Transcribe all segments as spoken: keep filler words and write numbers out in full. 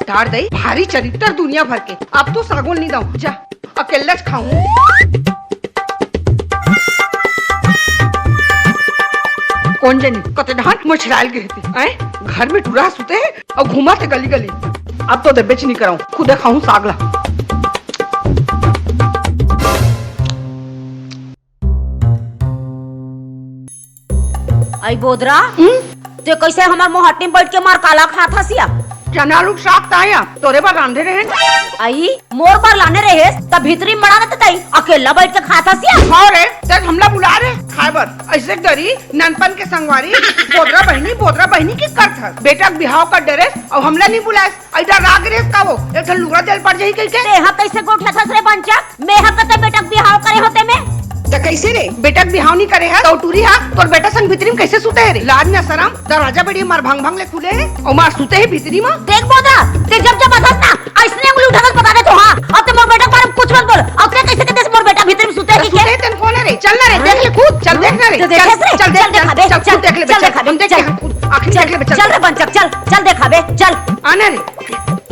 तार दई भारी चरित्र दुनिया भर के। अब तो सागोल नहीं दऊं, जा अकेल्लाच खाऊं। कोन जनी कते डहान मछरायल गे हे ते, आय? घर में टूरा सुते हे अउ घूमत हे गली गली। अब तो देबेच नहीं करऊं, खुदे खाऊं साग ला। आई बोदरा, हम्म? ते कैसे हमर मोहट्टी में बैठ के मार काला खात हस या? चना आलू के साग ताया तोरे बर रांधे रहे। आई मोर बर लाने रहे, त भीतरी मड़ा देते तई, अकेला बैठ के खात हस या? हाँ रे, ते हमला बुला रे खाए बर। ऐसे डरी ननपन के संगवारी बोदरा बहिनी, बोदरा बहिनी की करत हस। बेटा के बिहाव कर डरे अउ हमला नहीं बुलाए। अइदा राग रेस का वो, एक ठन लुगरा देल पड़ जाही कहिके। तेहा कइसे गोठियाथस रे बंचक? मेहा कते बेटा के बिहाव करे हों ते में? त कइसे रे? बेटा के बिहाव नी करे हस, त टूरी हा तोर बेटा संग भीतरी में कइसे सुते हे रे? लाज न सरम, दरवाजा बड़ी मार भंग भंग ले खुले हे, अउ मार सुते हे भीतरी में। देख बोदरा, ते जब जब अथस ना, अइसने उंगली उठाथस बता देथों, हाँ? अब ते मोर बेटा के बारे में कुछ मत बोल। अब ते कइसे कहिथस मोर बेटा भीतरी में सुते हे कहिके? सुते हे तेन कोन हे रे? चल ना रे, देख ले खुद, चल देख ना रे, ते चल, देखेस रे? चल देख, चल देख, देखाबे, चल, चल, खुद देख ले, चल चल, देखाबे, हम देख चल। ले, खुद, आखिरी चल, देख ले, चल। चल रे बंचक, चल, चल देखाबे, चल। आना रे।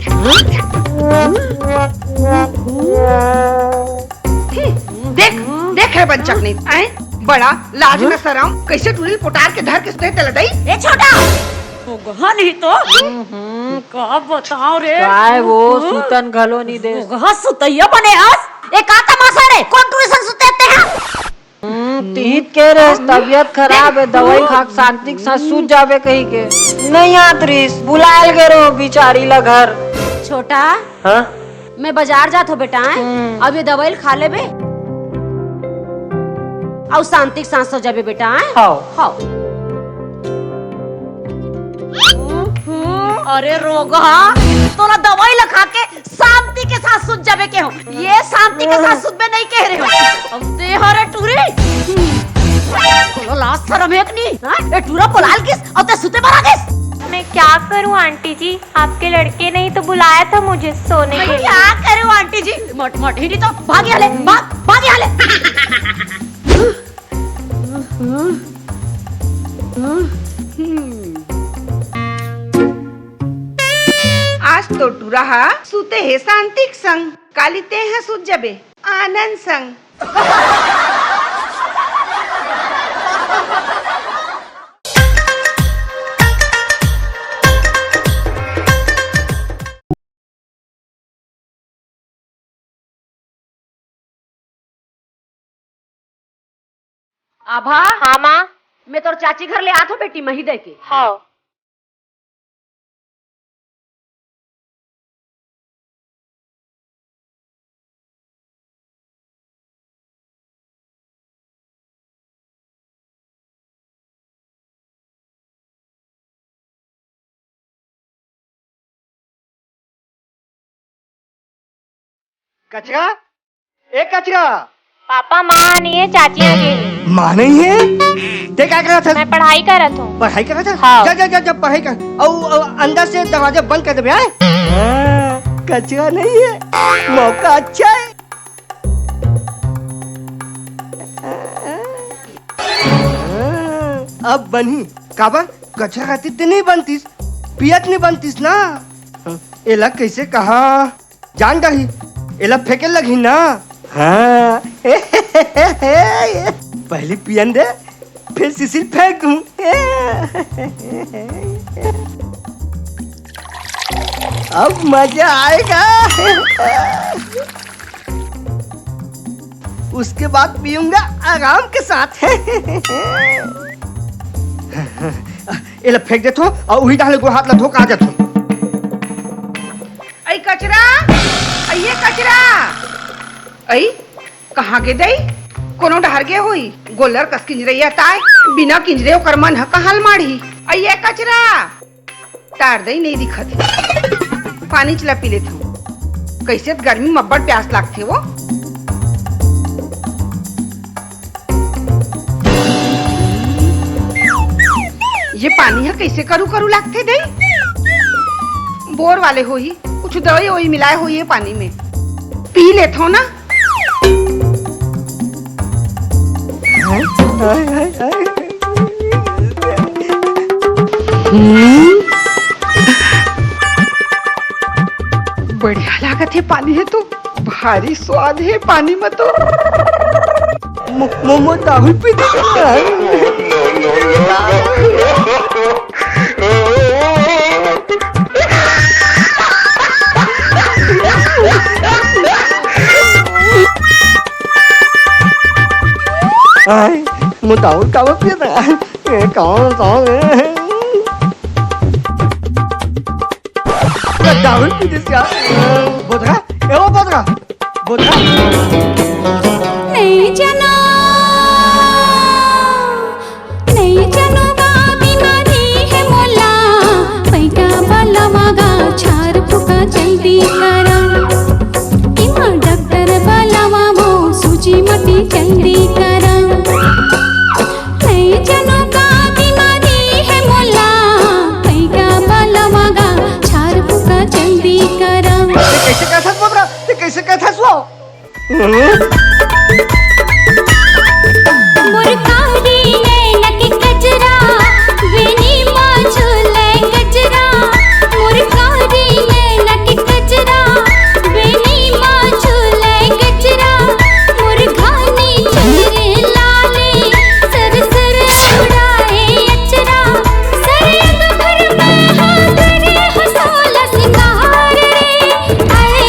हम्म, देख, देख रे बंचक नहीं, आए? बड़ा लाज न सरम, कइसे टूरी ल पोटार के धर के सुते हे तेला दई? ए छोटा, ओगहा नहीं तो। हम्म, का बताओं रे? काय वो सुतन घलो नहीं दे। ओगहा सुतइया बने हस? ए का तमाशा रे? कोन टूरी संग सुते हे तेहा? हम्म, तीत के रे, तबियत खराब हे, दवाई खा के शांति के साथ सूत जाबे कहिके। नहीं आत रिस, बुलायल गे रहो बिचारी ला घर। छोटा, हाँ? मैं बाजार जात हों बेटा, हैं? हम्म। अब ये दवाई ल खा लेबे। अउ शांति के साथ सो जाबे बेटा, हैं? हाँ। हाँ। अरे रोगहा, तोला दवाई ल खा के शांति के साथ सुत जाबे केहों। ये शांति के साथ सुतबे नहीं कहे रहेंव। अब ते हरे टूरी। कोनो लाज सरम हे कि नहीं? हाँ? ए टूरा पोलाल किस? अउ ते सुते बर आ गेस? मैं क्या करूं आंटी जी, आपके लड़के ने ही तो बुलाया था मुझे सोने के लिए। मैं क्या करूं आंटी जी? मट मट ही नहीं तो भाग यहाँ ले, भाग, भाग यहाँ ले। आज तो टूरा हा सुते हे शांति के संग, काली तेहा सुत जबे आनंद संग। आभा। हाँ माँ। मैं तोर चाची घर ले आत हों बेटी, मही दे के। हाँ। कचरा, ए कचरा। पापा, माँ नहीं है, चाची आ गई। माँ नहीं है? ते का करत हस? मैं पढ़ाई करत हों। पढ़ाई करत हस? हाँ। जा, जा, जा, जा, पढ़ाई कर। अउ, अउ अंदर से दरवाजा बंद कर देबे, आय? हाँ, कचरा नहीं है, मौका अच्छा है। अब बनही, काबर? कचरा खातिर ते नहीं बनतिस, पियत नहीं बनतिस ना। एला कैसे कहा? जान डारही, एला फेंके लगही ना। हाँ। पहली पियन दे, फिर सिसिल फेंक दूं। अब मजा आएगा। उसके बाद पीऊंगा आराम के साथ। एला फेंक देथों अउ उही डाहर ले गोड़ हाथ ला धो के आ जाथों। अई कचरा, अई ये कचरा, अई कहाँ गे दई? कोनो डहर गे होही। गोल्लर कस किंजरइया ताय, बिना किंजरे ओकर मन ह कहाँ ल माड़ही? अई ये कचरा, तार दई नइ दिखत हे। पानी च ला पी लेथंव। कइसे त गर्मी म अब्बड़ प्यास लागथे वो। ये पानी ह कइसे करू करू लागथे दई? बोर वाले होही, कुछ दवाई ववाई मिलाए होही ये पानी में। पी लेथंव ना। हम्म? कथे पानी हे तो भारी स्वाद हे पानी म तो। मो-, मो-, मोर दारू पी दे। आय, मोर दारू काबर पियत हे? ए, कौन, कौन? दारू पी दिस यार। बोधरा, ए वो बोधरा, बोधरा। नहीं जानो, नहीं जानो का बीमारी है मोला, पैटा बलवा गा छार फुका जल्दी करा। इमा डॉक्टर बलवा मो सूजी मटी जल्दी करा। नहीं जानो का बीमारी है मोला, पैटा बलवा गा छार फुका जल्दी करा। ते कैसे कहत हस बोधरा? ते कैसे कहत हस वो? मुरकारी नैना के कजरा, वेनी मा झूले गजरा। मुरकारी नैना के कजरा, वेनी मा झूले गजरा। मुरघानी चुनरी लाली, सर सर उड़ाए अचरा। सर अंग भर में हा करे हसोला सिंगार रे। आए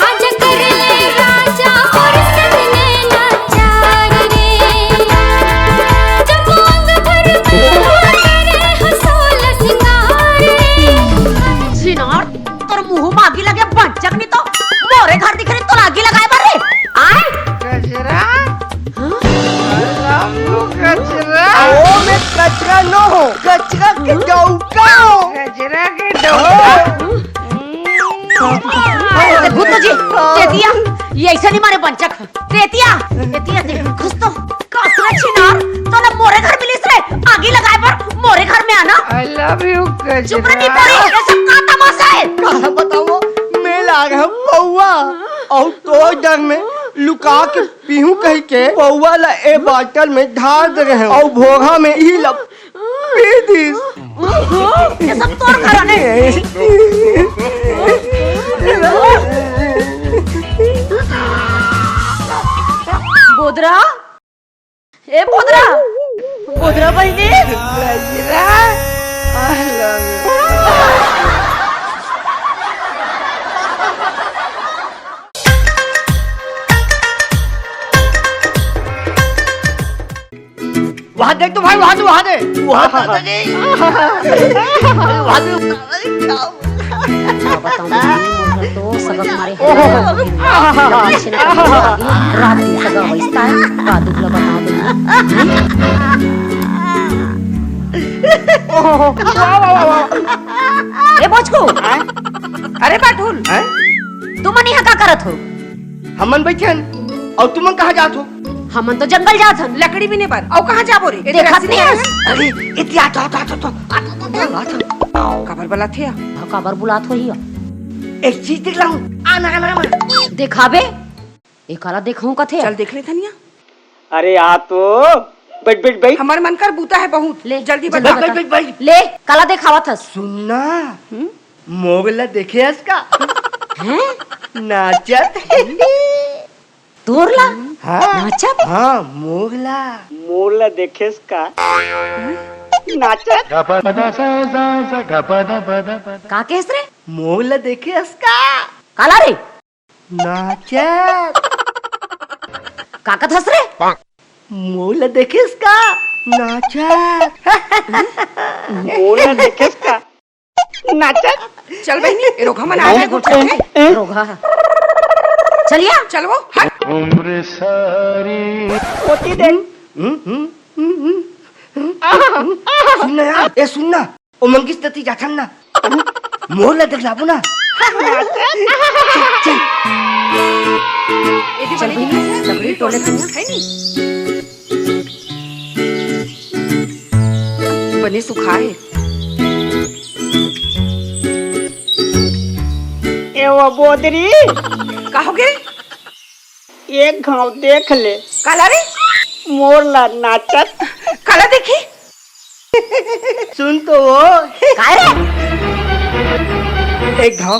आजा कर ले राजा मोर संग नैना चार रे। जब अंग भर में करे हसोला सिंगार रे। छिनार, तोर मुंह म आगी लगे बंचक नी तो मोरे घर दिखे रे तोर आगी लगाए बर रे। आय? गजरा? हाँ? I love you, गजरा। ओ, मैं कचरा नो हो, गजरा के डौका हो। गजरा के डौका? हाँ। अरे, भूत जी, तेतिया, ये ऐसे नहीं मारे बंचक। तेतिया, तेतिया देख, कुछ तो कसरा छिनार, तोला मोरे घर मिलिस रे, आगी लगाए बर मोरे घर में आना। I love you, चुप रह, गजरा। नहीं पड़ी, ये सब का तमाशा है? का बताओ, मैं लाग हम पौवा, और तो डर में लुका के पीहूं कह के पौवा ला ए बाटल में ढार दे रहे हैं, और भोगा में ही लब पी दिस। ओहो, ये सब तोर कारण है। बोधरा, ए बोधरा, बोधरा बहिनी। गजरा, I love you। वहाँ देख तो भाई, वहाँ दे, वहाँ दे। वहाँ दे। वहाँ दे। अरे, क्या? क्या बताऊं बहिनी, मोर तो सगा मारे हे। ओहो। रात दिन सगा वैसता है, का दुख ला बताऊं बहिनी। ओहो, वाह, वाह, वाह, वाह। ए बोचकू। हैं? अरे बाटुल। हैं? तुमन यहाँ का करत हो? हमन बइठे हन, अउ तुमन कहाँ जात हो? हमन तो जंगल जात हन। लकड़ी बीने बर। अउ कहाँ जाबो रे? एदे देखत रस्सी नहीं हस? अरे, एती आ, आ, आ। काबर बलात हे? हाँ, काबर बुलात होही? एक चीज दिखलाऊं। आना, आना, आना। देखाबे? ए काला देखहूं कथे? चल देख ले धनिया। अरे आ तो। बैठ, बैठ, बैठ। हमर मन कर बूता है बहुत। ले, जल्दी जल्दी बता। बता। बैठ, बैठ, बैठ। ले, काला देखावत हस? सुन ना। हम्म? मोर ला देखे हस का? हैं? नाचत। तोर ला? हाँ। नाचत? हाँ, मोर ला। मोर ला देखेस का? नाचत? का केस रे? मोर ला देखे हस का? काला रे? नाचत। का कथस रे? मोर ला देखेस का? नाचत। मोर ला देखेस का? नाचत। चल बहिनी, ए रोगहा मन आ जाए, गोठा में। रोगहा। चलिया। चल वो, हट। उम्र सारी। होती दे। हम्म, हम्म, हम्म, हम्म। सुन ना यार, ए सुन ना। ओ मंगीस तती जाथन ना। मोर ला देख लाबो ना। चल, चल। एदे चल बने बहिनी, दिखत हे, सबरी टोले खनिया। है नी? बने सुखा हे। ए वो बोदरी। का हो गे? एक घाव देख ले। काला रे? मोर ला नाचत। काला देखी? सुन तो वो। काय रे? एक घाव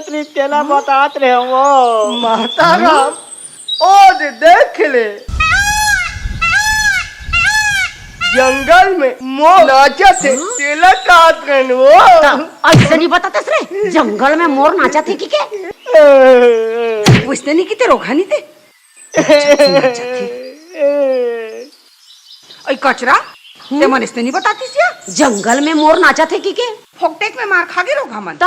नाचत रही, तेला बतात रहे वो। माता राम, ओ दे देख ले, जंगल में मोर नाचत हे, तेला काहत रहेन वो। त अइसे नहीं बतातेस रे, जंगल में मोर नाचत हे कि के? वइसने नहीं किते रोघा नहीं ते। अई कचरा, ते मन अइसने नहीं बतातिस या? जंगल में मोर नाचत हे कि के? फोकटेक में मार खा गे रोघा मन। त?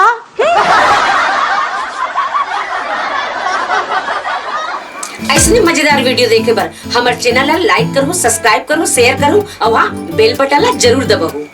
अइसने मजेदार video देखे बर हमर channel ला like करहू, subscribe करहू, share करहू अउ हाँ, bell button ला जरूर दबाहू।